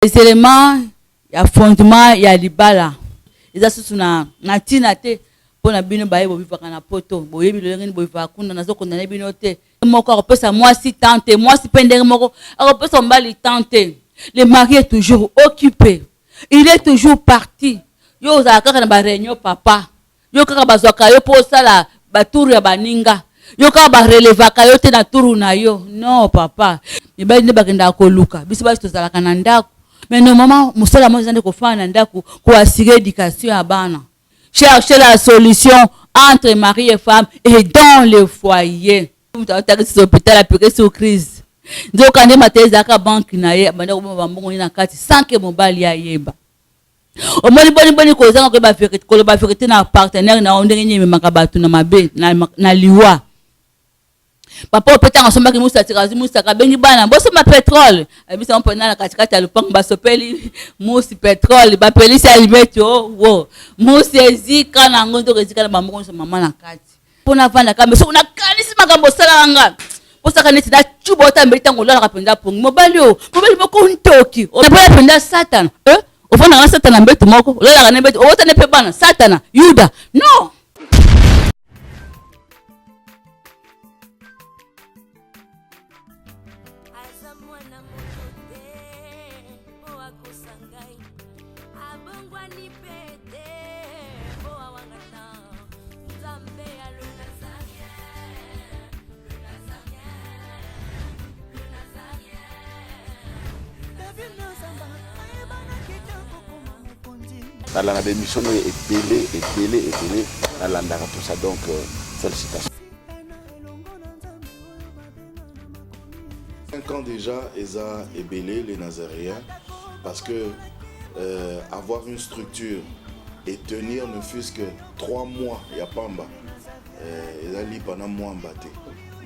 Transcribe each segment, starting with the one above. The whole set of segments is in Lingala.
Les elements ya fondement ya libala eza susu na na ntina te mpo na bino baye bovivaka na poto, boyebi lolenge nini bovivaka kuna. Nazokondane bino te. Moko akopesa mwasi temps te, mwasi mpe ndenge moko akopesa mobali temps te. Le mari est toujours occupé, il est toujours parti. Yo ozala kaka na baréunion, papa. Yo kaka bazwaka yo mpo osala batour ya baninga, yo kaka barelevaka yo te na tour na yo. Non, papa, mibali nde bakendaka koluka, biso basi tozalaka na ndako. Mais normalement, mosala moko eza nde kofanda na ndako, koassurer éducation ya bana. Chercher la solution entre mari et femme et dans le foyer. Moto aotakisi hôpital, apeke sur crise, nzoka nde mata ezalaka banque na ye, abanda koboma bambongo ye na kati sans que mobali ayeba. Omoni boni boni kozanga koyeba vérité, koloba vérité na partenaire na yo, ndenge nini ememaka bato na mabe, na liwa. Papa ope, ntango asombaki musatika, azwi musaka, abengi bana: "Bosomba pétrole." Abisa mpona na katikati ya lopango, basopeli musi pétrole, bapelisi allumette. O wo musi ezika na yango, nzoka ezika na bambongo nyonso mama na kati. Mpona avandaka me soki nakanisi makambo osalaka nga, posaka neti nacuba otambeli. Ntango olalaka mpenza pongi, mobali oyo, mobali moko ntoki, naboya mpenza Satana. Ofandaka na Satana mbeto moko, olalaka na mbeto, obotane mpe bana Satana, Yuda. Non. Aza mwana moto te po akosa ngai, abongwani mpe te po awangana Nzambe ya le Nazarien, le Nazarien, le Nazarien. David Nazamba ayebanaki te kokoma mokonzi. Nalanda baémission oyo ebele ebele ebele, nalandaka tout ça, donc félicitations. Sitana elongo na Nzambe oyo babenga na makomi. 5 ans déjà, eza ebele, les Nazaréens, parce que avoir une structure et tenir ne fût-ce que 3 mois, ya pamba, ezali pendant mwamba te.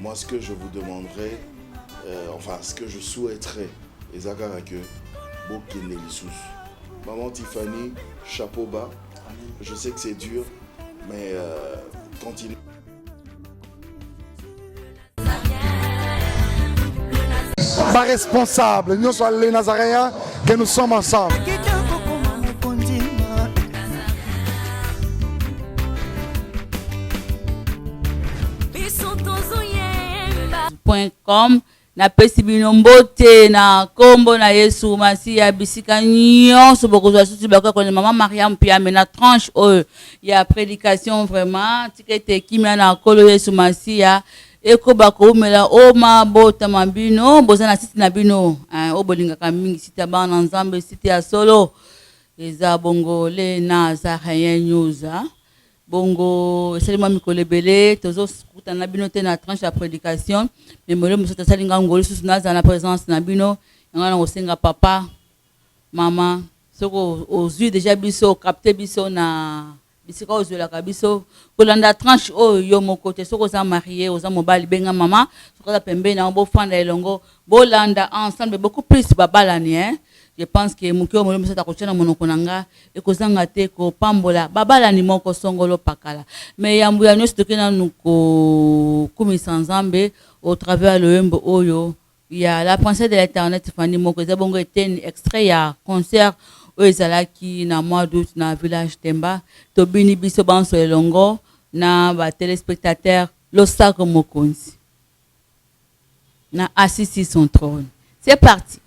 Moi, ce que je vous demanderais, enfin, ce que je souhaiterais, eza kaka que bokende lisusu. Maman Tiffany, chapeau bas. Je sais que c'est dur, mais continue. Baresponsable nyonso les Nazaréens, que nous sommes ensemble. Akite kokoma mokonzi. Biso tozoyemba. .com. Napesi bino mbote na nkombo na Yesu Masiya. Bisika nyonso bokozwa susu bakoya mama Mariam Piame na tranche oyo ya prédication. Vraiment, tika ete kimia na Nkolo Yesu Masiya ekoba koumela o mabotama bino. Boza na site na bino oyo bolingaka mingi, site ya bana na Nzambe, site ya solo, eza bongo Le Nazaréen News. Bongo esali mwa mikolo ebele tozokutana na bino te na tranche ya prédication, mais molelo mosusu tosali nga ngolu lisusu nazala na présence na bino. Yango na kosenga papa, mama, soki ozwi déjà biso, ocapter biso na bisika ozwelaka biso, kolanda tranche oyo yo moko te. Soki oza marié, oza mobali, benga mama. Soki oza pembeni yango, bofanda elongo, bolanda ensemble. Beaucoup plus babalani, hein? Je pense que moke oyo molimo mosusu akotia na monoko na nga ekozanga te kopambola babalani moko songolo pakala. Mais yambo ya nyonso, toke nanu kokumisa Nzambe au travers loyembo oyo ya la princesse de l'internet Fani moko. Eza bongo eteni extrait ya concert oyo ezalaki na mois d'août na village Temba. Tobini biso banso elongo na batéléspectateur. Losako mokonzi na assis sur son trône. C'est parti.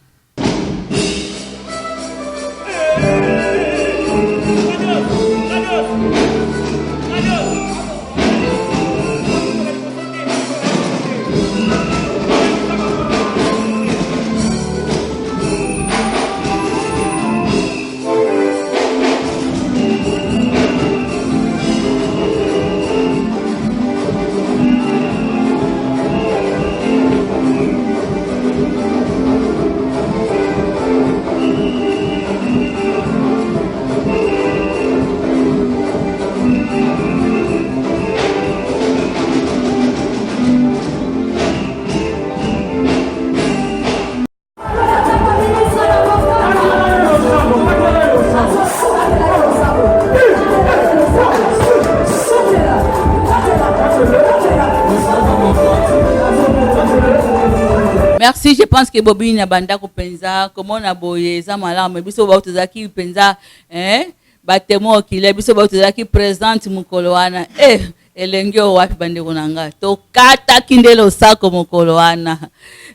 Je pense que bobini na bandako mpenza komona boye eza malamu. Biso bao tozalaki mpenza, eh, batémoin oculaire, biso bao tozalaki présente mokolo wana, eh, elenge oyo wapi, bandeko na ngai, tokataki nde losako mokolo wana,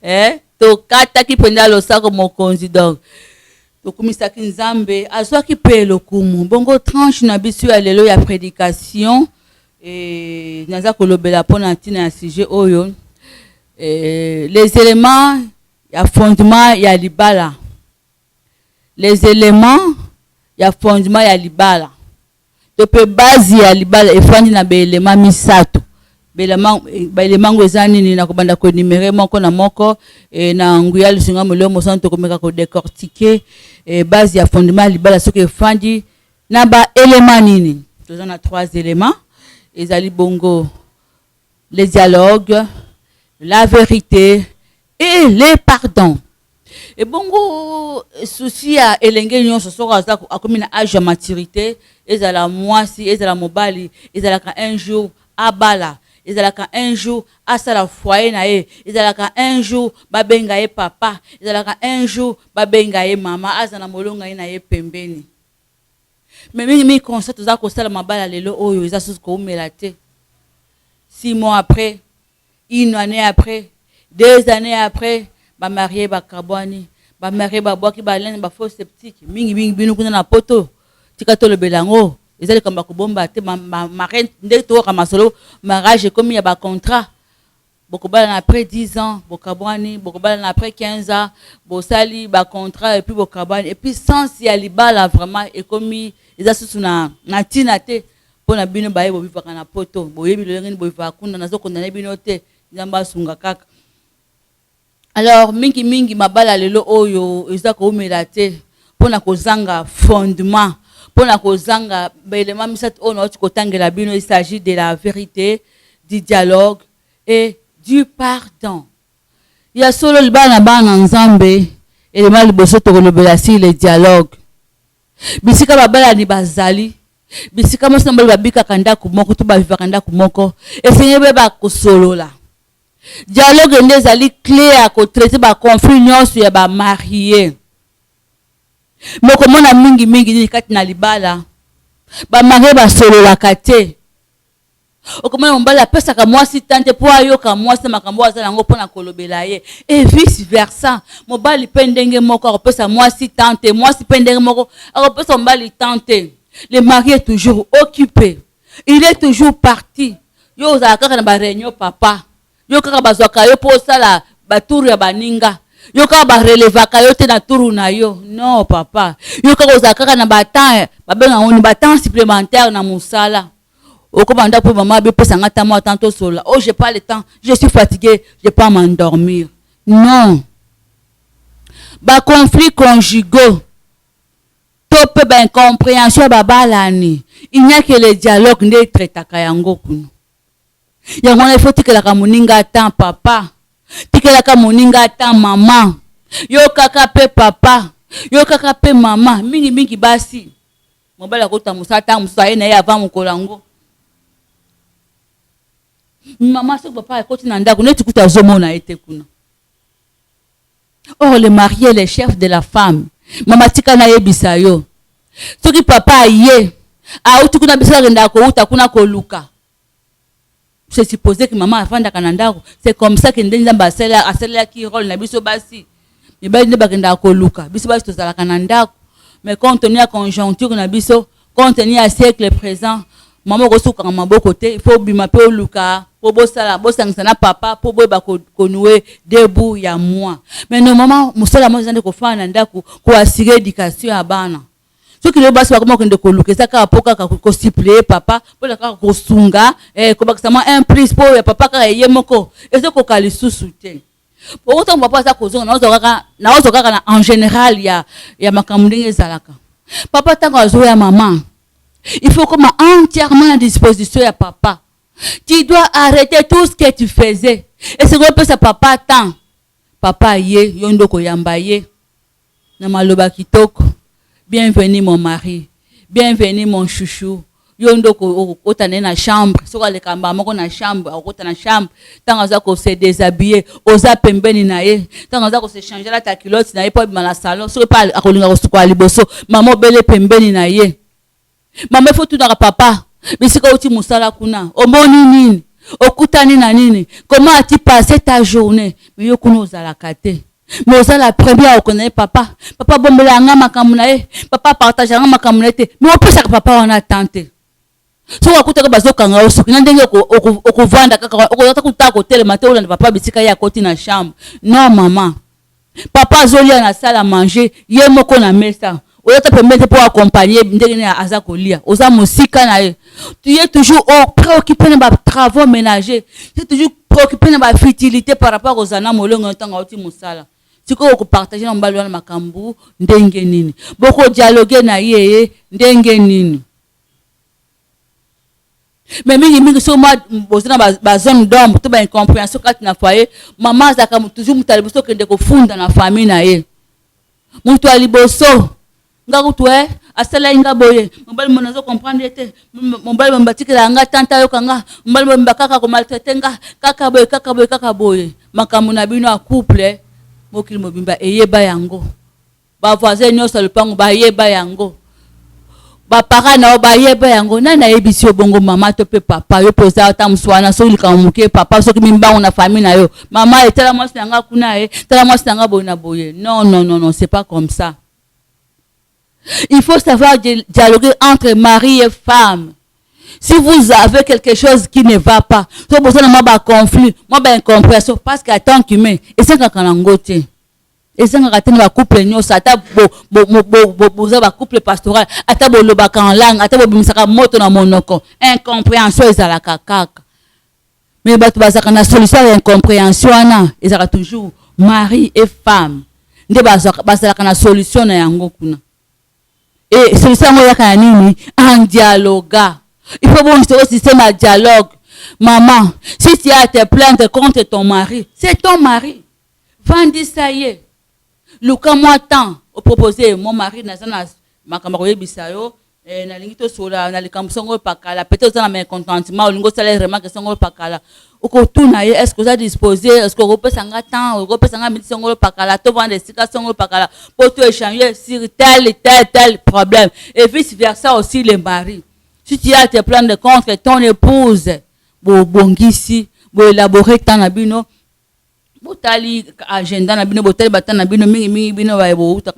eh, tokataki mpenza losako mokonzi. Donc tokumisaki Nzambe, azwaki mpe lokumu. Bongo tranche na biso ya lelo ya prédication, e, naza kolobela mpona ntina ya sujet oyo, e, les éléments ya fondement ya libala. Les éléments ya fondement ya libala to mpe base ya libala efandi na baélément misato. Baélément yango eza nini? Na kobanda koénumérer moko na moko, e, na nguya lisunga molimo mosantu, tokomeka kodécortiquer, e, base ya fondement ya libala soki efandi na baélément nini. Toza na trois éléments, ezali bongo le dialogue, la vérité et le pardon. Ebongo souci ya elenge nyonso, soki aza akomi na âge ya maturité, ezala mwasi, ezala mobali, ezalaka un jour abala, ezalaka un jour asala foyer na ye, ezalaka un jour babenga ye papa, ezalaka un jour babenga ye mama, aza na molonga ye na ye pembeni. Mais mingimingi, constat toza kosala, mabala lelo oyo eza susu koumela te. 6 mois après, une année après, 2 années après, bamariés bakabwani, bamariés babwaki balene, bafosse septique. Mingimingi bino kuna na Poto, tika tolobela yango, eza likambo ya kobomba te. Mare ndenge toyoka masolo, mariage ekomi ya bacontrat. Bokobalana après 10 ans, bokabwani. Bokobalana après 15 ans, bosali bacontrat et puis bokabwani. Et puis sens ya libala vraiment ekomi eza susu na ntina te. Mpo na bino baye bovivaka na Poto, boyebi lolenge nini bovivaka kuna. Nazocondamner bino te, Nzambe asunga kaka. Alors mingimingi mabala lelo oyo eza koumela te mpona kozanga fondement, mpona kozanga baélément misato oyo nauti kotangela bino. Il s'agit de la vérité, du dialogue et du pardon. Ya solo, libala na bana na Nzambe, élément liboso tokolobela si le dialogue. Bisika babalani bazali, bisika mwasi na mobali babikaka ndako moko to bavivaka ndako moko, esengeli bayeba kosolola. Dialogue nde ezali clé ya kotraiter baconflit nyonso ya bamariés. Mais komona mingimingi nini kati na libala, bamariés basololaka te. Okomona mobali apesaka mwasi temps te mpo ayoka mwasi na makambo oyo aza nango mpona kolobela ye, et vice versa, mobali mpe ndenge moko akopesa mwasi temps te, mwasi mpe ndenge moko akopesa mobali temps te. Le mari est toujours occupé, il est toujours parti. Yo ozala kaka na baréunion, papa, yo kaka bazwaka yo mpo osala batour ya baninga, yo kaka barelevaka yo te na tour na yo. Non papa, yo kaka ozala kaka na batemps, babengaka ni batemps supplémentaire na mosala. Okoma ndako mpo mama abepesanga ta mwa temps tosolola. Oh, j'ai pas le temps, je suis fatigué, je pas m'endormir. Non, baconflit conjugaux to mpe baincompréhension ya babalani, il n'y a que le dialogue nde etraitaka yango kuna. Yango wana ifo tikelaka moninga temps, papa, tikelaka moninga temps, mama, yo kaka mpe papa, yo kaka mpe mama. Mingimingi basi, mobali akota mosala, ntango mosusu aye na ye avant mokolo yango. Mama, soki papa akoti na ndako, neti kutu azomona ye te kuna. Or le mari est le chef de la femme. Mama, tika nayebisa yo, soki papa aye, auti kuna, biso akendaka kouta kuna koluka, c'est supposé que mama afandaka na ndako. C'est comme ça que nde Nzambe asalelaki rôle na biso basi. Mibali nde bakendaka koluka, biso basi tozalaka na ndako. Mais compte tenu ya conjoncture na biso, compte tenu ya siècle présent, mama okosukaka maboko te. Il faut obima mpe oluka mpo bosala, bosangisa na papa mpo boyeba konouer début ya mois. Mais normalement mosala mo eza nde kofanda na ndako, koassurer éducation ya bana. Soki lelo basi bakoma kokende koluka, eza kaka mpo kaka kosuppléer papa, mpona kaka kosunga, kobakisa mwa un plus mpo ya papa kaka ye moko ezokoka lisusu te. Ntango papa aza kozonga, naozwa kaka na en général ya makambo ndenge ezalaka. Papa ntango azoya, mama, il faut koma entièrement à disposition ya papa. Tu dois arrêter tout ce que tu faisais. Esengeli opesa papa temps. Papa ye, yo nde okoyamba ye na maloba kitoko: "Bienvenue mon mari, bienvenue mon chouchou." Yo nde okokota na ye na chambre. Soki aleka mbala moko na chambre, akokota na chambre. Ntango aza ko se déshabiller, oza pembeni na ye. Ntango aza ko se changer, alata culotte na ye mpo abima na salon, soki mpe akolinga kosukola liboso, mama obele pembeni na ye. Mama, ifo tunaka papa bisika outi mosala kuna, omoni nini, okutani na nini, comment as-tu passé ta journée? Mais yo kuna ozalaka te, mais oza la première okona ye. Papa, papa abombela nga makambo na ye, papa partage nga makambo na ye te. Mais opesaka papa wana tan te. Soki akutaka bazokanga yo soki na ndenge okovanda kaka, okozata kuta kotelema te, olanda papa bisika ye akoti na chambre. Non, mama, papa azolia na salle à manger ye moko na mesa, oza ta pembeni te mpo accompagne ndenge nini aza kolia. Oza mosika na ye. Tu es toujours préoccupé na batravaux ménager, tu es toujours préoccupé na bafutilité par rapport kozala na molongo. Ntango auti mosala, sikoyo okopartage na mobali wana makambo ndenge nini? Bokodialogue na ye ndenge nini? Mais mingimingi, soki mwa boza na bazone d'ombre to baincompréhension kati na foyer, mama azalaka toujours moto ya liboso okende kofunda na famille na ye. Moto ya liboso: nga kutu e asalaki nga boye, mobali mo nazo comprendre ye te, mobali mo batikela nga tanta, ayoka nga, mobali mo kaka komaltraite nga, kaka boye, kaka boye, kaka boye. Makambo na bino ya couple, mokili mobimba eyeba yango, bavoisin nyonso ya lopango bayeba yango, baparent na yo bayeba yango. Nani ayebisi yo bongo, mama to mpe papa? Yo mpe oza ata mosu wana, soki likambo moke, papa soki mimbango na famille na yo: mama, etala mwasi na nga kuna, ye tala mwasi na nga boye na boye. Non, non, non, non, c'est pas comme ça. Il faut savoir dialoguer entre mari et femme. Si vous avez quelque chose qui ne va pas, so boza na mwa baconflit, mwa baincompréhension, parce que en tant qu'humain, esengaka nango te, ezangaka te na bacouple nyonso. Ata boza bacouple pastoral, ata bolobaka en langue, ata bobimisaka moto na monoko, incompréhension ezalaka kaka. Mais bato bazalaka na solution ya incompréhension wana, ezalaka toujours mari et femme nde bazalaka na solution na yango kuna. E solution yango eyaka na nini? En dialogue. Il faut bongisa système ya dialogue. Maman, si tu as à te plaindre contre ton mari, c'est ton mari, vandisa ye, luka mwa temps, opropose: mon mari, naza na makambo koyebisa yo, nalingi tosola na likambo songo pakala. Peut-être oza na mécontentement, olingi osala remarque songo pakala. Okotuna ye: est ce que oza disposé? Est ce que okopesa nga temps, okopesa nga miti songolo pakala, tovanda esika songolo pakala mpo to échanger sur tel, tel, tel problème? Et vice versa aussi, le mari, si tu as à te plaindre contre ton épouse, bobongisi, boélabore temps na bino, botali agenda na bino, botali bata na bino. Mingimingi bino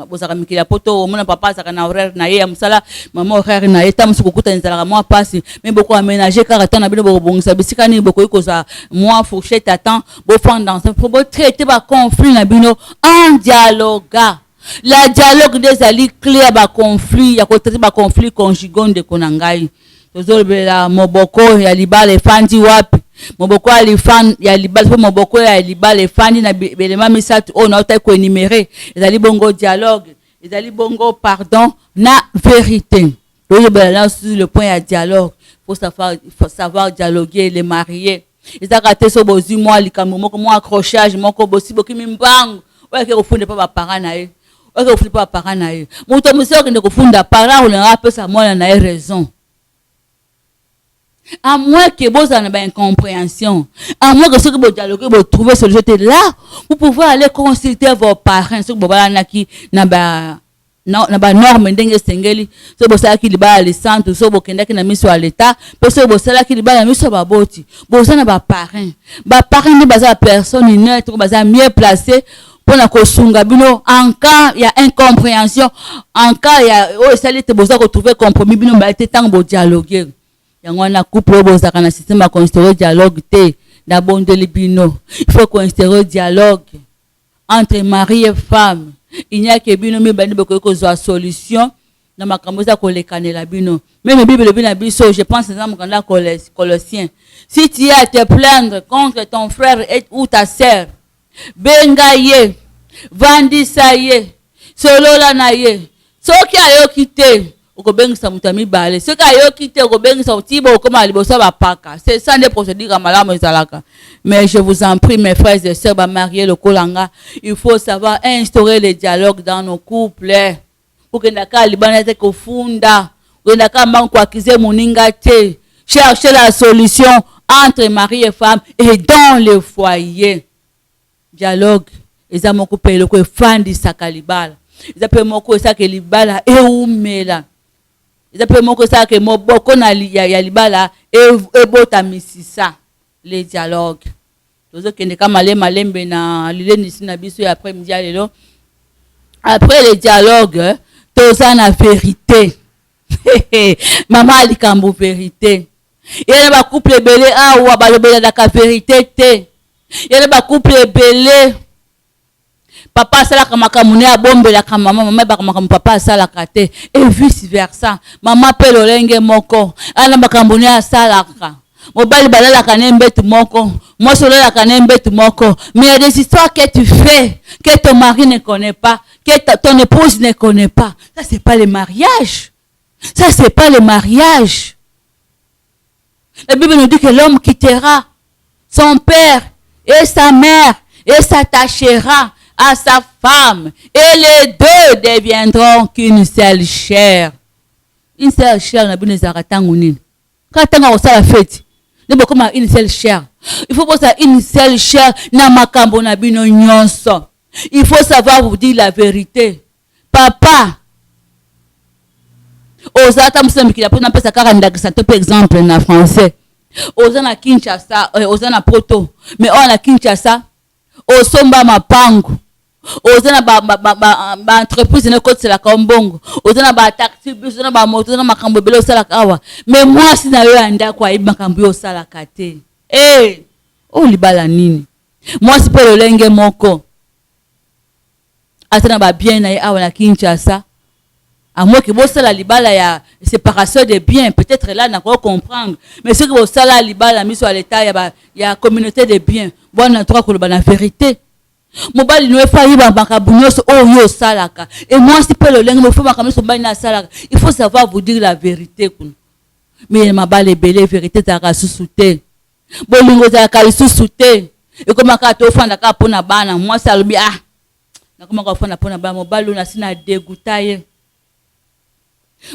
bozalaka mikili ya Poto, omona papa azalaka na horaire na ye ya mosala, mama horaire na ye. Ta mosusu kokutana ezalaka mwa mpasi, mais bokoaménage kaka temps na bino, bokobongisa bisika nini bokoki kozwa mwa fourchette ya temps, bofanda ensemble po botraite baconflit na bino en dialogue. La dialogue nde ezali clé ya baconflit, ya kotraite baconflit conjugaux. Ndeko na ngai, tozolobela moboko ya libala efandi wapi? Moboko ya lifan ya libala, mpo moboko ya libala efandi na belema misato oyo naotaki koénumérer. Ezali bongo dialogue, ezali bongo pardon na vérité. Toyebela na sur le point ya dialogue. Faut savoir dialoguer, les mariés. Ezaka te so bozwi mwa likambo moko, mwa accrochage moko, bosi bokimi mbangu, oyo ake kofunda mpa baparent na ye, oyo ake kofunda mpa baparent na ye. Moto mosusu akende kofunda, parent olinga apesa mwana na ye raison, à moins que bozala na baincompréhension, à moins que soki bodialogue, botrouve solution te, là vous pouvez aller consulter vos parents. Soki bobalanaki na ba na banorme ndenge esengeli, soki bosalaki libala lisantu, soki bokendaki na miso ya leta, mpe soki bosalaki libala na miso ya baboti, boza na baparrain. Baparrain nde baza bapersonne neutre, baza mieux placé mpona kosunga bino en cas ya incompréhension, en cas ya oyo esali ete boza kotrouve compromis bino mibale te ntango bodialogue. Yango wana, couple oyo bozalaka na système ya koinstaure dialogue te, nabondeli bino, il faut koinstaure dialogue entre mari et femme. Il n'y a que bino mibale nde bokoki kozwa solution na makambo eza kolekanela bino. Même Bible elobi na biso, je pense eza mokanda ya Colossien: si tu as à te plaindre contre ton frère ou ta sœur, benga ye, vandisa ye, solola na ye. Soki ayoki te, okobengisa moto ya mibale. Soki ayoki te, okobengisa ti bokóma liboso ya bapaka. C'est ça nde procédure ya malamu ezalaka. Mais je vous en prie, mes frères et sœurs bamariés lokola nga, il faut savoir instaurer le dialogue dans nos couples. Kokenda kaka libanda te kofunda. Kokenda kaka mbangu ko accuser moninga te. Cherchez la solution entre mari et femme et dans le foyer. Dialogue eza moko mpe eloko efandisaka libala. Eza mpe moko esalaka libala ewumela. Eza mpe moko esalaka moboko na ya, ya libala ebota misisa. Le dialogue. Tozokende ka male malembe na lilendisi na biso ya après midi ya lelo. Après le dialogue, toza na verite. Mama likambo verite. Ye na ba couple ebele awa balobelanaka verite te. Ye na ba couple ebele papa asalaka makambo naye abombelaka mama, mama ayebaka makambo papa asalaka te, et vice versa. Mama pe lolenge moko ana makambo naye asalaka. Mobali balalaka na mbetu moko, mwasi olalaka na mbetu moko, mais il y a des histoires que tu fais que ton mari ne connaît pas, que ton épouse ne connaît pas. Ça c'est pas le mariage. Ça c'est pas le mariage. La Bible nous dit que l'homme quittera son père et sa mère et s'attachera à sa femme, et les deux deviendront qu'une seule chair. Une seule chair na bino ezalaka ntango nini? Kaka ntango akosala feti nde bokoma une seule chair. Il faut bosala une seule chair na makambo na bino nyonso. Il faut savoir vous dire la vérité. Papa, oza ata mosusu na mikili ya poto, napesa kaka ndakisa to mpe exemple na français. Oza na Kinshasa, oza na poto, mais oyo na Kinshasa osomba mapango, oza na ba entreprise na ekotiselaka yo mbongo, oza na ba taxi bus, oza na ba moto, oza na makambo ebele osalaka awa, mais mwasi na yo ya ndako ayebi makambo yo osalaka te. Eh, oyo libala nini? Mwasi mpe lolenge moko aza na ba bien na ye awa na Kinshasa, à moins que bosala libala ya séparation de biens, peut-être là nako comprendre, mais soki bosala libala miso ya l'état ya ba ya communauté de biens, bwana droit koloba na vérité. Mobali no efa ayeba makambo nyonso oyo yo osalaka, et mwasi mpe lolenge mofo makambo nyonso mobali na asalaka. Il faut savoir vous dire la vérité kuna. Mais mabala ebele vérité ezalaka susu te, bolingo ezalaka lisusu te, ekomaka tofanda kaka mpona bana. Mwasi alobi, ah, nakomaka kofanda mpona bana, mobali oyo nasi na dégoûta ye,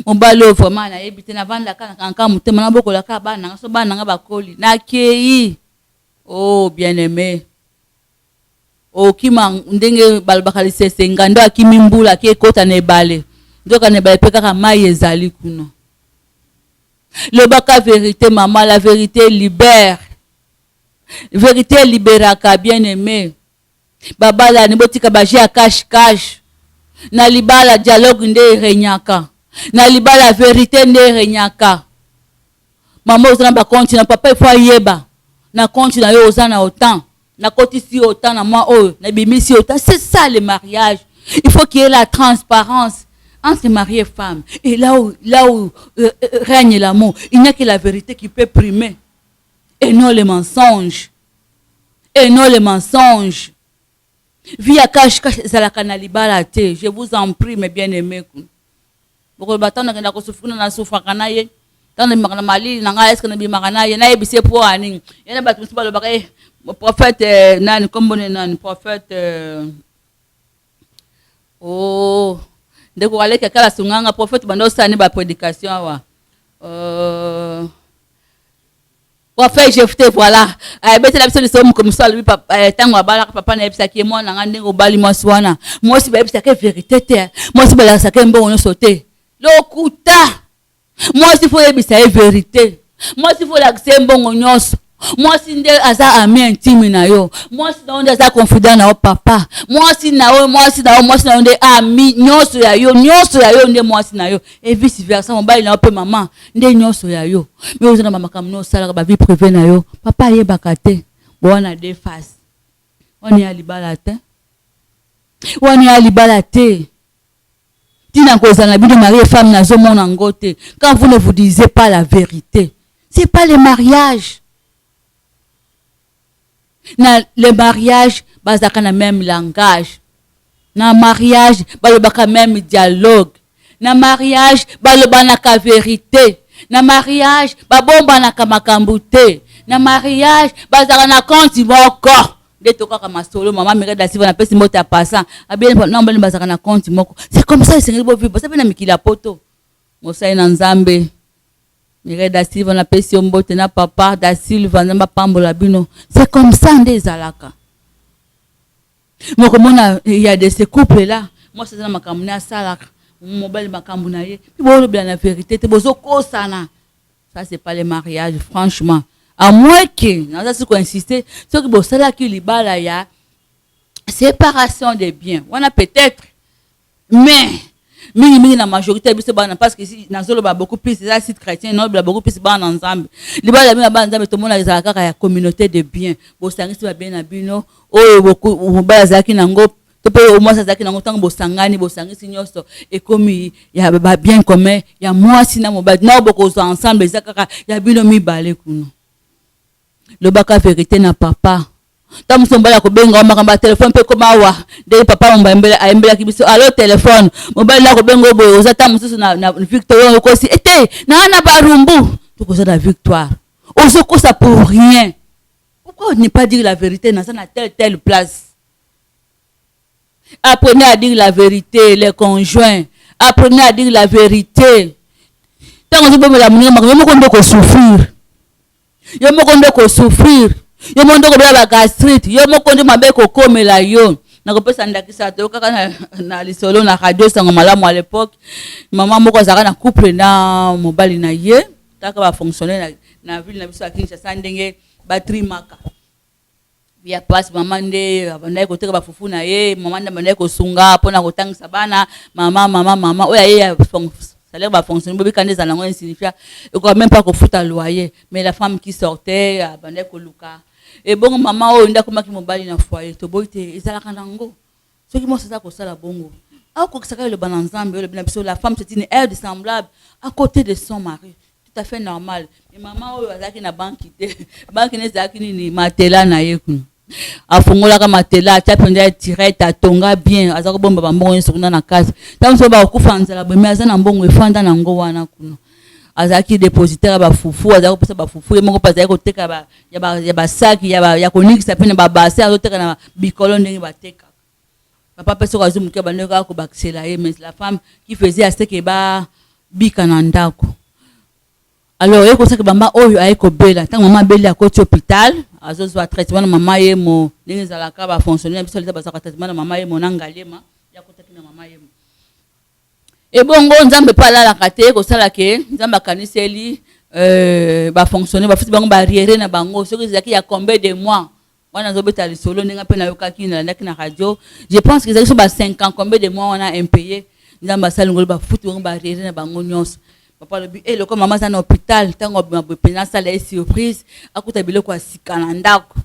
mobali oyo vraiment nayebi te, navandaka nakangaka motema, nabokolaka bana nanga, so bana nanga bakoli nakei. Oh bien aimé, okima ndenge balobaka lisese, ngando akimi mbula ake ekota na ebale, nzoka na ebale mpe kaka mai ezali kuna. Lobaka vérité mama, la vérité libère, vérité libéraka. Bien aimé, babalani botika ba jeu ya cache cache na libala. Dialogue nde eregnaka na libala, vérité nde eregnaka. Mama, oza na ba compte na papa, ifo ayeba na compte na yo oza na autant, nakotisi autant na mwa oyo, nabimisi autant. C'est ça le mariage. Il faut qu'il y ait la transparence entre mari et femme, et là où règne l'amour, il n'y a que la vérité qui peut primer et non le mensonge, et non le mensonge. Vie ya cache cache ezalaka na libala te, je vous en prie, mes bien aimés. Bokoloba ntango nakenda kosouffrir, nasouffraka na ye, ntango nabimaka na malili na ngai, eske nabimaka na ye, nayebisi ye mpo anini? Ye na bato mosusu balobaka ye prophète nani, kombone nani, prophète oh, ndeko aleki akala sunganga, prophète banda osala ne ba prédication awa, prophète Jefte, voilà. Ayebetela biso lisolo moko mosusu, alobi ntango abalaka, papa nayebisaki ye, mwana nga, ndenge obali mwasi wana, mwasi bayebisaka vérité te, mwasi balakisaka mbongo nyonso te, lokuta. Mwasi faut oyebisa ye vérité, mwasi faut olakisa ye mbongo nyonso. Mwasi nde aza ami intime na yo, mwasi na yo nde aza confident na yo. Papa, mwasi na yo, mwasi na yo, mwasi na yo nde ami nyonso ya yo, nyonso ya yo nde mwasi na yo, et vice versa, mobali na yo mpe mama nde nyonso ya yo. Mais oza na bamakambo no osalaka, ba vie privée na yo, papa ayebaka te. Wana deux faces wana ya libala te, wana ya libala te. Ntina kozala na bino mari et femme nazomona yango te. Quand vous ne vous disiez pas la vérité, c'est pas le mariage. Na le mariage bazalaka na même langage, na mariage balobaka même dialogue, na mariage balobanaka vérité, na mariage babombanaka makambo te, na mariage bazalaka na compte moko. Nde tokaka masolo mama Mireille da Silva, napesi mbote ya passant, abie na mobali bazalaka na compte moko. C'est comme ça esengeli bovivre. Baza mpe na mikili ya poto. Mosali na Nzambe Mireille da Silva napesi yo mbote na papa da Silva Nzambe apambola bino. C'est comme ça nde ezalaka. Mokomona il y a de ces couples là, mwasi aza na makambo na asalaka, mobali makambo na ye. Puis bolobela na vérité te bozokosana. Ça c'est pas le mariage franchement. À moins que naza si ko insister soki bosalaki libala ya séparation des biens. Wana peut-être mais mingi mingi na majorité ya biso bana parce que si nazoloba beaucoup plus eza site chrétien nazoloba beaucoup plus bana na nzambe libala bino bana nzambe tomona ezala kaka ya communauté de biens bosangisi ba bien na bino oyo mobali azalaki nango to mpe mwasi azalaki nango ntango bosangani bosangisi nyonso ekomi ya ba bien commun ya mwasi na mobali nao bokozwa ensemble eza kaka ya bino mibale kuna lobaka vérité na papa ntango mosusu mobali akobenga yo makambo ya telefone mpe ekoma awa ndenge papa ayembelaki biso alo telefone mobali na akobenga yo boye oza ntango mosusu na, na victoire okosi ete naa na barumbu tokoza na victoire ozokosa pour rien pourquoi ne pas dire la vérité naza na telle telle place apprenez à dire la vérité les conjoints apprenez à dire la vérité ntango ozobomela moninga makambo yo moko nde kosouffrir yo moko nde kosouffrir yo moko nde kobela bagastrite yo moko nde mabe kokomela yo nakopesa ndakisa toyokaka na, na lisolo na radio sango malamu à l'époque mama moko azalaka na couple na mobali na ye taka bafonctionnaire na, na ville na biso ya kinshasa ndenge batrimaka ya pasi mama nde abandaki koteka bafufu na ye mama nde abandaki kosunga mpona kotangisa bana mama mama mama oyo aye ya salaire bafonctionnaire bobika nde ezala yango insignifiant ekoka même pas kofuta loyer mais la femme qui sortait abandaki koluka ebongo mama oyo nde akomaki mobali na foyer toboyi te ezalaka nango soki mwasi aza kosala bongo akokisaka eloba na nzambe oyo elobi na biso la femme c'est une aide semblable à côté de son mari tout à fait normal mais mama oyo azalaki na banki te banki ne ezalaki nini matela na ye kuna afungolaka matela atia mpenza tirete atonga bien aza kobomba bambongo nyonso kuna na kati ntango mosusu bakokufa nzala boye mais aza na mbongo efanda nango wana kuna azalaki dépositaire ya bafufu azalaki kopesa bafufu ye moko mpe azalaki koteka ya basaki ya konikisa mpe na babase azoteka na bikolo ndenge batekaka papa mpe soki azwi moke bandeko kaka kobakisela ye mais la femme qui faisait à ce que babika na ndako alors ye kosaki mama oyo aye kobela ntango mama abeli akoti hôpital azozwa traitement na mama ye mo ndenge ezalaka bafonctionnaire biso leta bazwaka traitement na mama ye mo na ngaliema ye akotaki na mama ye mo ebongo nzambe mpe alalaka te kosala ke nzambe akaniseli euh, bafonctionnaire bafuti bango baarriéré na bango soki ezalaki ya combien de mois wana azobeta lisolo ndenge mpe nayokaki nalandaki na radio je pense que ezalaki so ba 5 ans combien de mois wana impayé nzambe asali ngolo bafuti bango baarriéré na bango nyonso papa alobi e lokola mama aza na hôpital ntango abima boye mpenza asala ye surprise akuta biloko ya sika na ndako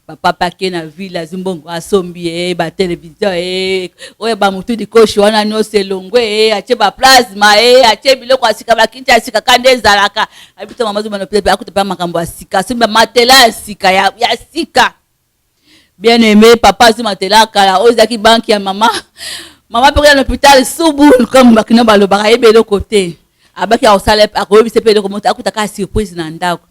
papa mpe ake na ville azwi mbongo asombi ye batelevizio ye oyo bamutu dikoshi wana nyonso elongwe ye atie baplasma ye atie biloko ya sika bakiti ya sika ka nde ezalaka abita mama azomba na hôpital akuta mpe makambo ya sika asombi bamatela ya sika ya, ya sika bien aimé papa azwi matela ya kala oyo ezalaki banki ya mama mama mpe koya na hôpital subul comme bakino balobaka ayebi eloko te abaki akosala akoyebisa mpe eloko moto akutaka surprise na ndako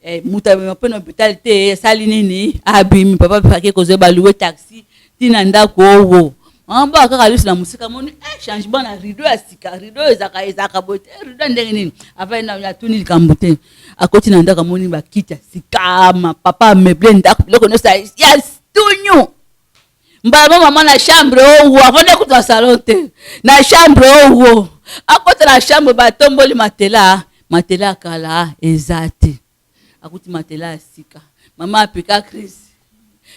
eh, moto amema mpe na hôpital te asali nini abimi papa mpe ake kozwa balouer taxi ntina ndako owo mama baka kaka liso na mosika moni eh, changement na rideau ya sika rideau ezalaka ezalaka boye te rideau ya ndenge nini afai na atuni likambo te akoti na ndako amoni bakiti ya sika ma papa ameuble ndako biloko nyonso ya tunyu mbala mo mama na chambre owo afandi akuta na salon te na chambre owo akota na chambre batomboli matela matela ya kala eza te akuti matela ya sika mama apika crise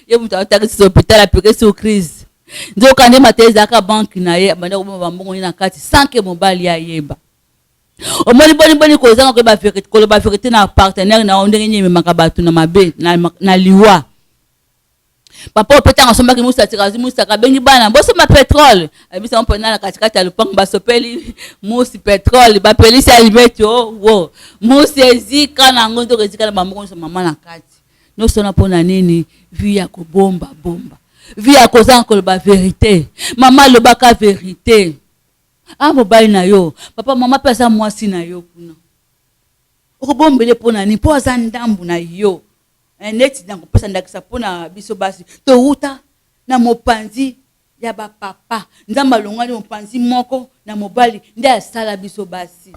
ye moto aotaki sisi hôpital apike sur crise nzoka nde matela ezalaka banke na ye abanda koboma bambongo ye na kati sans que mobali ayeba omoni boni boni kozanga koyeba vérité koloba vérité na partenaire na yo ndenge nini ememaka bato na mabe na, na liwa papa oyo mpe ntango asombaki musasika azwi musaka abengi bana bosomba petrole ayebisa ngo mpena na katikati ya lopango basopeli musi petrole bapelisi alimeti o wo musi ezika na yango nzoka ezika na bambongo nyonso mama na kati nyonso wana mpo na nini vie ya kobomba bomba vie ya kozanga koloba verite mama alobaka verite a mobali na yo papa mama mpe aza mwasi na yo kuna okobombele mpo na nini mpo aza ndambu na yo Eh, neti nakopesa ndakisa mpo na biso basi towuta na mopanzi ya ba papa. Nzambe alongwani mopanzi moko na mobali nde asala biso basi.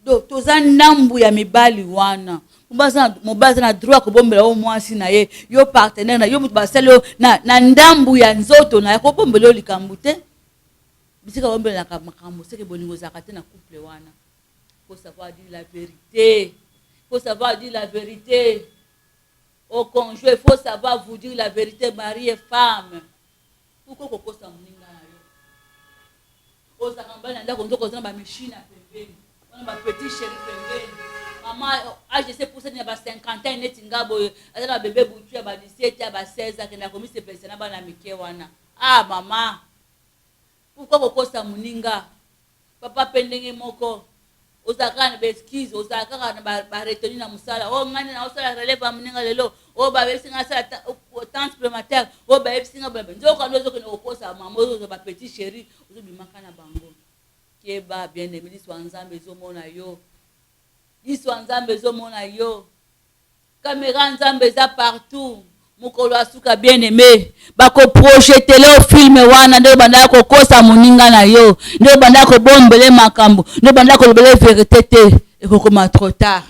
Donc toza ndambu ya mibali wana. Mobali aza na droit kobombela yo mwasi na ye, yo partenaire na yo, moto basali yo na, na ndambu ya nzoto na ye, kobombela yo likambo te. Bisika bombelaka makambo seke bolingo ezalaka te na couple wana. Faut savoir dire la vérité. Faut savoir dire la vérité. Au conjoint, faut savoir vous dire la vérité, mari et femme. Pourquoi kokosa moninga na yo? Ozalaka mobali na ndako nzoka oza na ba machine pembeni. Wana ba petit chéri pembeni. Mama age se pousse na ba 50 ans neti nga boye, aza na ba bébé butu ya ba 17 ya ba 16 akenda komisepelisa na bana mike wana. Ah mama, pourquoi kokosa moninga? Papa pe ndenge moko, ozalaka kaka na ba excuse, ozalaka kaka na ba retenue na mosala. Oh ngai nde naosala relève ya moninga lelo, oh bayebisi ngai nasala temps supplémentaire, oh bayebisi ngai boye. Nzoka nde ozokende kokosa mama, ozozwa ba petit chéri, ozobimaka na bango. Keba bien aimé, liso ya Nzambe ezomona yo. Liso ya Nzambe ezomona yo. Camera Nzambe eza partout. Mokolo ya suka bien aimé, bako projetele yo film wana nde obandaka kokosa moninga na yo, nde obandaka kobombele makambo, nde obandaka kolobele verite te, ekokoma trop tard.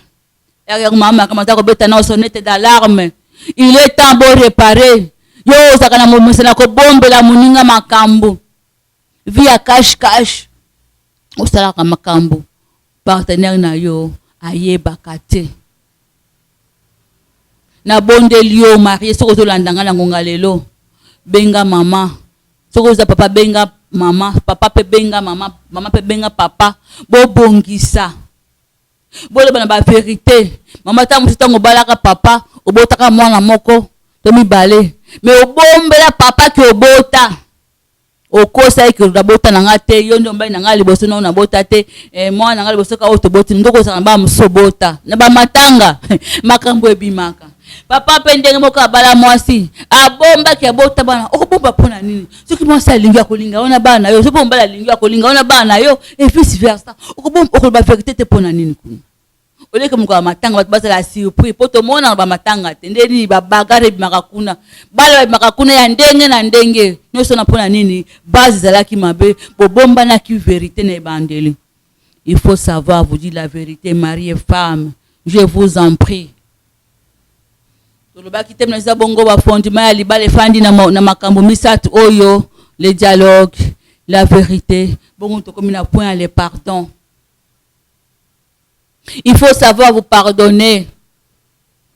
Erreur mama makambo aza kobeta na sonnette d'alarme. Il est temps bo réparer. Yo ozalaka na momesana kobombela moninga makambo. Vie ya cash cash. Osalaka makambo partenaire na yo ayebaka te. Nabondeli yo marie, soki ozolanda ngai na ngonga lelo, benga mama. Soki oza papa, benga mama. Papa pe benga mama, mama pe benga papa. Bobongisa, boloba na ba verite. Mama, ntango mosusu ntango obalaka papa, obotaka mwana moko to mibale, mais obombela papa ke obota. Okosa ye ke nabota na nga te, yo nde mobali na nga liboso nao nabota te, eh, mwana na nga liboso ka oyo toboti, ndoko ozala na bana mosusu obota na bamatanga makambo ebimaka. Papa mpe ndenge moko abala mwasi, abombaki abota bana. Okobomba mpo na nini? Soki mwasi alingi akolinga yo na bana na yo, soki mobali alingi akolinga yo na bana na yo, et vice versa. Okobomba, okoloba verite te mpo na nini? Kuna oleki mokolo ya matanga, bato bazala surpris mpo tomonaka bamatanga te nde nini babagare ebimaka kuna, bala babimaka kuna ya ndenge na ndenge nyonso na mpo na nini? Base ezalaki mabe, bobombanaki verite na ebandeli. Il faut savoir vous dire la vérité, mari et femme, je vous en prie. Tolobaki te eza bongo bafondement ya libala efandi na, na makambo misato oyo: le dialogue, la vérité, bongo tokomi na point ya le pardon. Il faut savoir vous pardonner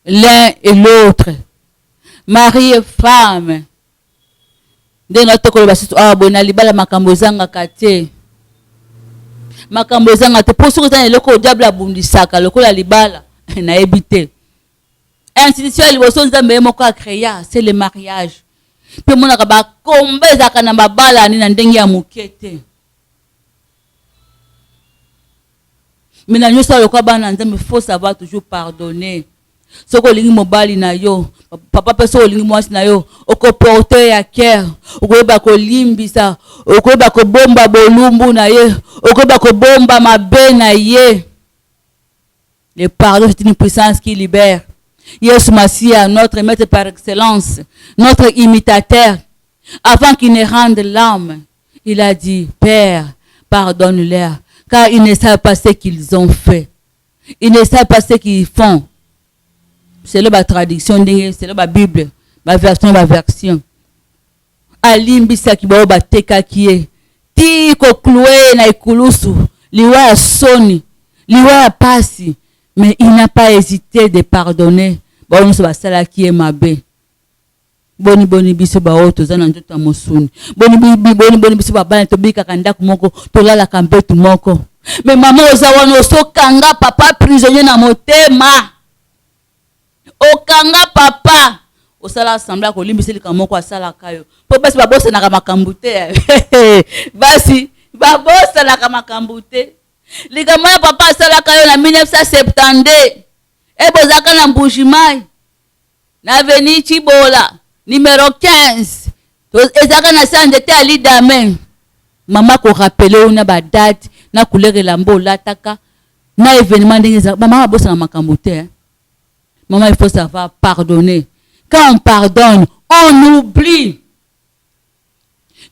l'un et l'autre. Mari et femme. Ndenge na tokoloba susu awa boye na libala, makambo ezangaka te, makambo ezanga te, mpo soki eza na eloko oyo diable abundisaka lokola libala, nayebi te. Institution ya liboso Nzambe ye moko acréa, c'est le mariage. Mpe omonaka bakomba ezalaka na babalani na ndenge ya moke te. Mais na nyonso lokola bana na Nzambe, faut savoir toujours pardonner. Soki olingi mobali na yo, papa mpe soki olingi mwasi na yo, okoporte ya cœur, okoyeba kolimbisa, okoyeba kobomba bolumbu na ye, okoyeba kobomba mabe na ye. Le pardon, c'est une puissance qui libère. Yesu Masiya, notre maître par excellence, notre imitateur, avant qu'il ne rende l'âme, il a dit: Père, pardonne-leur, car ils ne savent pas ce qu'ils ont fait, ils ne savent pas ce qu'ils font. C'est la traduction ndenge, c'est la Bible, ba version, ba version. Alimbisaki bao batekaki ye ti koclouer na ekulusu, liwa ya soni, liwa ya pasi, mais il n'a pas hésité de pardonner bao nyonso basalaki ye mabe. Boni boni biso baoyo toza na nzoto ya mosuni? Boni boni boni biso babana tobikaka ndako moko, tolalaka mbetu moko, mais mama oza wana osokanga papa prisonnier na motema, okanga papa, osala semblant kolimbisa likambo moko asalaka yo, mpo basi babosanaka makambo te, basi babosanaka makambo te. Likambo ya papa asalaka yo na 1972, e bozalaka na Mbujimai na avenue Chibola numéro 15, ezalaka na sa nzete ya lidame. Mama korappeler oyo na badate, na couleur elamba olataka na événement ndenge ezalaka. Bamama babosana makambo te, hein? Maman, il faut savoir pardonner. Quand on pardonne, on oublie.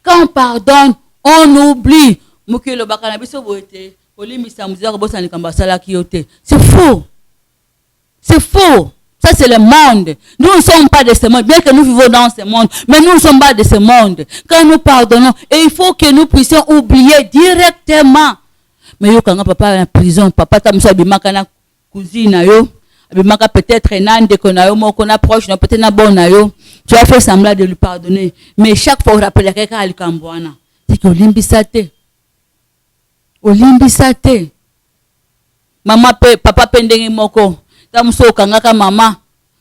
Quand on pardonne, on oublie. Mokili elobaka na biso boye te, kolimbisa moto eza kobosana likambo asalaki yo te. C'est faux. C'est faux. Ça, c'est le monde. Nous ne sommes pas de ce monde. Bien que nous vivons dans ce monde, mais nous ne sommes pas de ce monde. Quand nous pardonnons, et il faut que nous puissions oublier directement. Mais yo kanga papa na prison, papa ta musa abimaka na cousine na yo, abimaka peut-être na ndeko na yo moko na proche na peut-être na bon na yo. Tu as fait semblant de lui pardonner, mais chaque fois orappelaka kaka likambo wana. C'est que olimbisa te. Olimbisa te. Mama pe papa pe ndenge moko. Ntango mosusu okangaka mama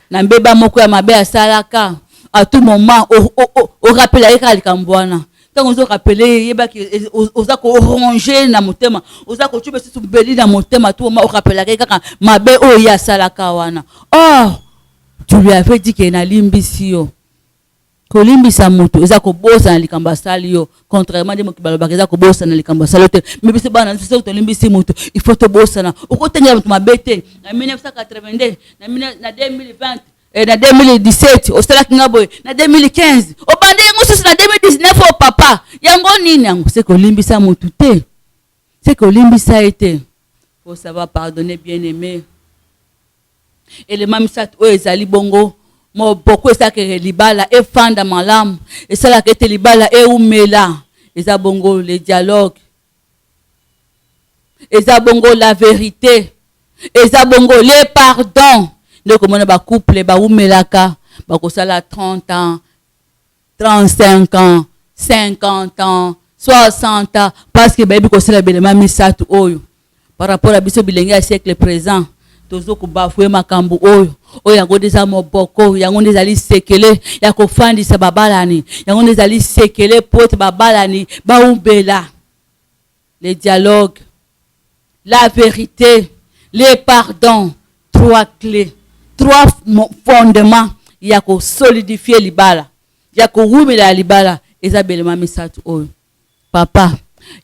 na mbeba moko ya mabe asalaka, à tout moment orappela ye kaka likambo wana. Ntango ozorappeler ye, yebaki oza koronger na motema, oza kotuba lisusu mbeli na motema. Tout moment orappelaka ye kaka mabe oyo ye asalaka wana. Or tu lui avais dit ke nalimbisi yo. Kolimbisa moto eza kobosana likambo asali yo, contrairement nde mokili balobaka eza kobosana likambo asali yo te. Mais biso bana, biso soki tolimbisi moto, il faut tobosana. Okotengela moto mabe te na 1982, na 2020, na 2017 osalaki nga boye, na 2015 obandi yango susu na 2019. Oyo papa, yango nini yango? Se kolimbisa motu te, se kolimbisa ye te. Faut savoir pardonner, bien aimé. Elema misato oyo ezali bongo moboko esalaka libala efanda malamu, esalaka ete libala eumela, eza bongo le dialogue, eza bongo la vérité, eza bongo le pardon. Nde komona bacouple baumelaka, bakosala 30 ans, 35 ans, 50 ans, 60 ans, parce que bayebi kosala belema misato oyo. Par rapport à biso bilenge ya siècle présent, tozokobafouer makambo oyo. Oyo yango nde eza moboko, yango nde ezali sekele ya kofandisa babalani, yango nde ezali sekele po ete babalani baumela: le dialogue, la vérité, le pardon. Trois clés, trois fondements ya kosolidifier libala, ya kowumela ya libala, eza belema misato oyo. Papa,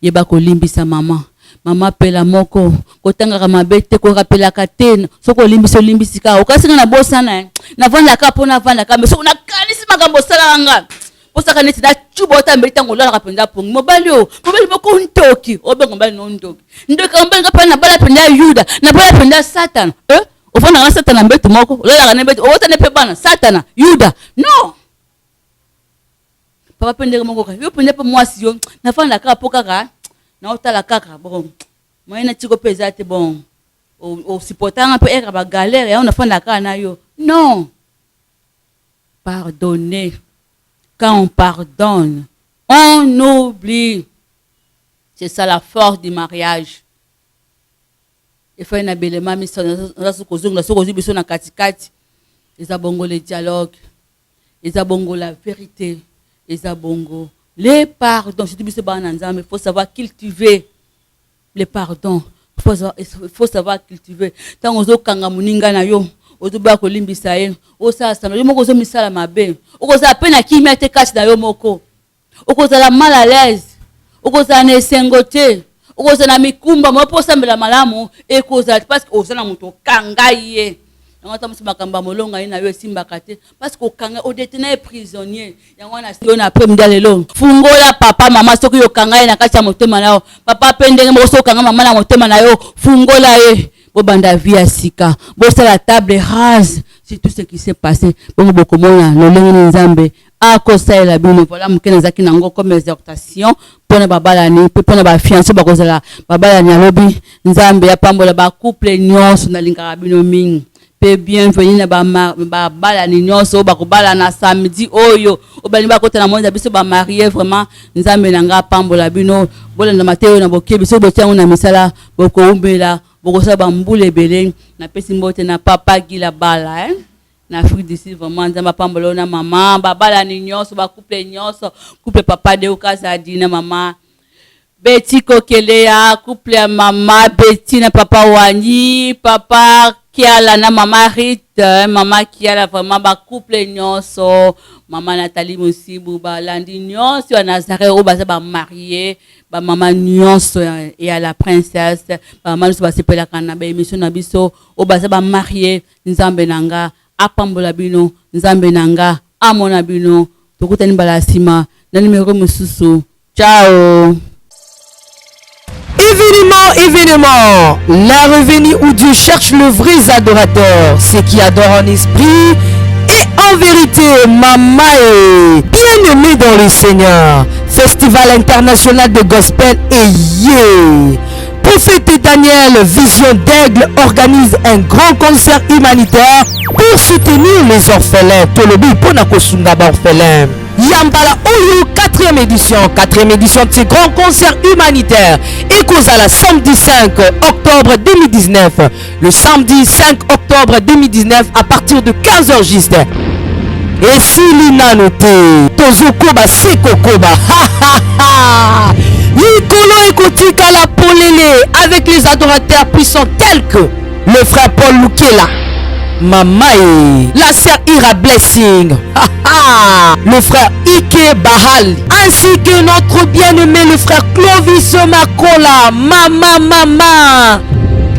yeba kolimbisa mama. Mama pela moko, kotangaka mabe te, korappelaka te. Soki olimbisi, olimbisi kaka. Okasinga na bosana, navandaka mpo navandaka, mais soki nakanisi makambo osalaka nga, posaka neti nacuba otambeli. Ntango olalaka mpenza pongi, mobali oyo, mobali moko ntoki, obenga mobali no ndoki, ndoki. Mobali nga mpe nabala mpenza Yuda, nabala mpenza Satana. Eh, ofandaka na Satana mbetu moko, olalaka na mbetu, owotana mpe bana Satana, Yuda. Non, papa mpe ndenge moko kaka yo mpenza mpe mwasi yo, nafanda kaka mpo kaka naotala kaka. Bon, moyen na tiko mpe eza te. Bon, osupportanga mpe eka bagalère yango, nafanda kaka na yo. Non, pardonner. Quand on pardonne, on oublie. C'est ça la force du mariage. Efai na belema misato naza soki kozongela, soki ozwi biso na katikati, eza bongo le dialogue, eza bongo la vérité, eza bongo le pardon. Surtout biso bana na Nzambe, faut savoir cultiver le pardon, faut savoir cultiver. Ntango ozokanga moninga na yo, ozoboya kolimbisa ye, osala sano yo moko, ozomisala mabe, okozala mpe na kimia te kati na yo moko, okozala mal à l'aise, okozala na esengo te, okozala na mikumba mo mpo osambela malamu ekozala te, parce que oza na moto okanga ye. Yango ata mosu makambo ya molonga ye na yo esimbaka te, parce que okanga, odétenir ye prisonnier. Yango wana yo na après midi lelo, fungola papa, mama. Soki okanga ye na kati ya motema na yo, papa mpe ndenge moko, soki okanga mama na motema na yo, fungola ye, bobanda vie ya sika, bosala table rase sur tout ce qui s'est passé. Bongo bokomona lolenge nini Nzambe akosalela bino. Voilà moke nazalaki nango comme exhortation mpona babalani mpe mpona bafiancé bakozala babalani. Alobi Nzambe apambola bacouple nyonso. Nalingaka bino mingi mpe bienvenue na babalani nyonso oyo bakobala na samedi oyo, oyo balingi bakota na monde ya biso bamariés. Vraiment, Nzambe na nga apambola bino. Bolanda mateyo na bokebi. Soki botia yango na misala, bokowumela, bokosala bambula ebele. Napesi mbote na papa Gila Bala, eh? Na Afrique du Sud. Vraiment, Nzambe apambola oyo na mama, babalani nyonso, bacouple nyonso, couple papa Deo Kazadi na mama Beti Kokelea, couple ya mama Beti na papa Wani, papa Kiala na mama Rite, mama Kiala, vraiment bacouple nyonso, mama Nathalie Mosibu, balandi nyonso ya Nazareth oyo baza bamariés, bamama nyonso ya la princesse, bamama nyonso basepelaka na baémission na biso oyo baza bamariés. Nzambe na nga apambola bino, Nzambe na nga amona bino. Tokutani mbala ya nsima. na numero mosusu. Ciao! Événement, événement, la revenue où Dieu cherche le vrai adorateur, ceux qui adorent en esprit et en vérité, Mama est bien-aimé dans le Seigneur. Festival international de gospel et yeah. Prophète Daniel, Vision d'Aigle organise un grand concert humanitaire pour soutenir les orphelins. Tolobi pona kosunga ba orphelins. Yambala Oyo, 4e édition. 4e édition de ce grand concert humanitaire. Ekozala samedi 5 octobre 2019. Le samedi 5 octobre 2019 à partir de 15h juste. Esili nanu te, tozokoba se kokoba. Ha ha ha! Likolo ekotikala polele avec les adorateurs puissants tels que le frère Paul Lukela, Mamae, la sœur Ira Blessing, ha ha, le frère Ike Bahal, ainsi que notre bien-aimé le frère Clovis Makola, Mama Mama.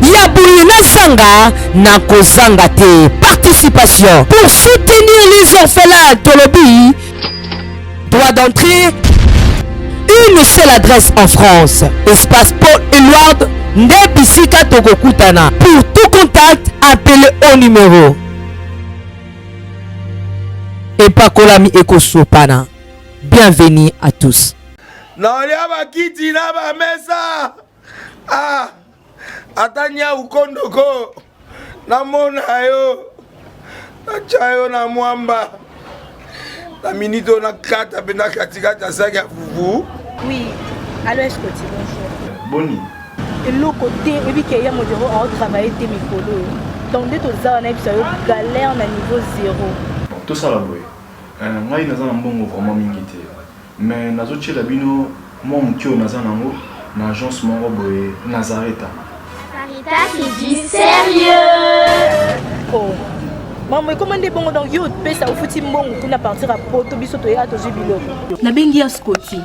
Ya boye nazanga nakozanga te participation pour soutenir les orphelins tolobi droit d'entrée une seule adresse en France espace Paul Eluard nde bisika tokokutana pour tout contact appelez au numéro epakolami ekosopana bienvenue à tous. Naolia bakiti na bamesa ah, ata nyau kondoko namona yo natya yo na mwamba na minute oyo nakata mpenza katikati ya saki ya fufu. Oui, allo Escoti, bonjour. Boni? Eloko te, oyebi ke ya modero ao travailler te mikolo oyo. Donc nde toza wana yebisa yo galère na niveau zero. Bon, tosala boye. Euh, ngai naza na mbongo vraiment mingi te. Mais nazo tiela bino mwa moke oyo naza nango na agence moko boye Nazareta. Sarita c'est du sérieux. Oh. Maman ekoma nde bongo donc yo opesa ofuti mbongo kuna partir ya poto biso toya tozwi biloko. Nabengi ya Scotty.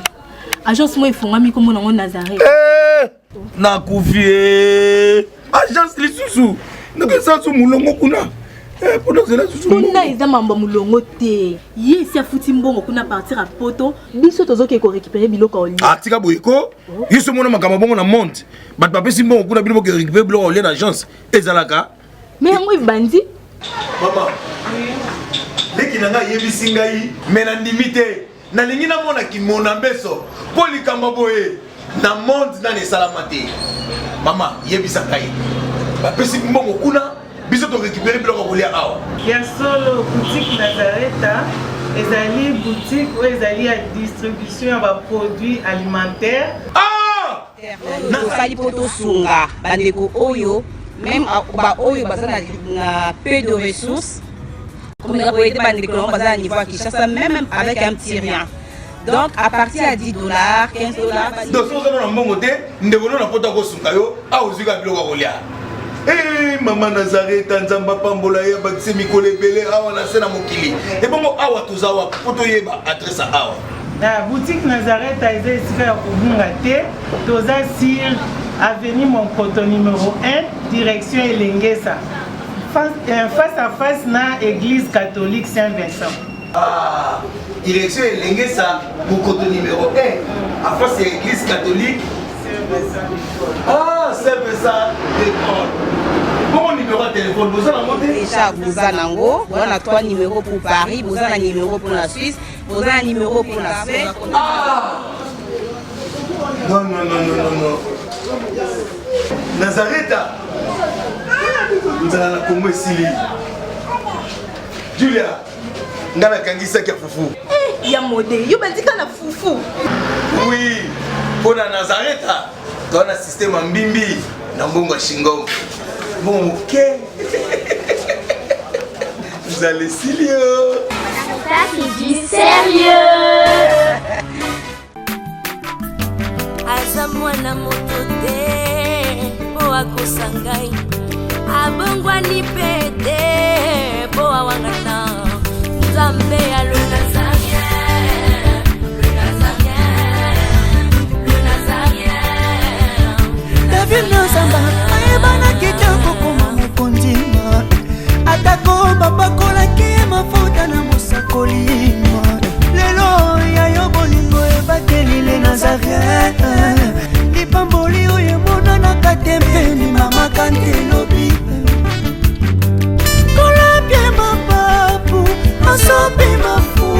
Agence moko efongwami kombo nango Nazareth. Eh, nakufi eh. Agence lisusu ndenge su mulongo kuna eh, mpona ozela susu kuna eza mambo ya mulongo te ye esi afuti mbongo kuna partir ya poto biso tozokende korécupere biloko ya olia ah, tika boye ko yo so omona makambo bongo na monde bato bapesi mbongo kuna bino boke récupere biloko ya olia na agence ezalaka me yango ebandi mama leki na ngai ayebisi ngai me nandimi te Nalingi namona kimona mbeso mpo likambo boye na monde nani esalama te. Mama yebisa ngai, bapesi mbongo kuna, biso to récupérer biloko ya kolia awa. Ya solo, boutique Nazareta ezali boutique oyo ezali ya distribution ya ba produits alimentaires. Ah! Tosali mpo tosunga bandeko oyo meme baoyo baza na peu de ressources komeka koyede bandeko nango baza na niveau ya Kinshasa meme avec un petit rien donc à partir ya 10 dollars 15 dollars. Donc soki oza na mbongo te, ndeko no na poto akosunga yo awa ozwi kaka biloko ya kolia. Hey, mama Nazareta, Nzambe apambola ye, abakise mikolo ebele awa na se na mokili. Ebongo awa toza wapi mpo toyeba adresse ya awa? Na boutique Nazareta eza esika ya kobunga te, toza sur avenue Monkoto numero 1 direction Elengesa face, euh, face à face na église catholique Saint Vincent. Ah, direction Elengesa Monkoto numéro 1 à face ya église catholique Saint Vincent d'école. Ah, Saint Vincent d'école. Bongo numéro ya téléphone boza nango te? Déjà boza nango, boza na 3 numéros pour Paris, boza na numéro pour la Suisse, boza na numéro pour la Suède. Ah! Non, non, non, non, non, non. Nazareta nzala na Congo esili. Julia, nga nakangisaki ya fufu. Eh, ya mode, yo bandika na fufu. Oui, mpo na Nazareta toza na système ya mbimbi na mbongo ya shingom. Mbongo moke. Nzala esili yo. Ça c'est du sérieux. Aza mwana moto te mpo akosa ngai abongwani mpe te mpo awangana nzambe ya le Nazarien, le Nazarien, le Nazarien. David Nozamba ayebanaki te kokoma mokonzi atako bapakolaki ye mafuta na mosakoli lelo ya yo bolingo. lelo.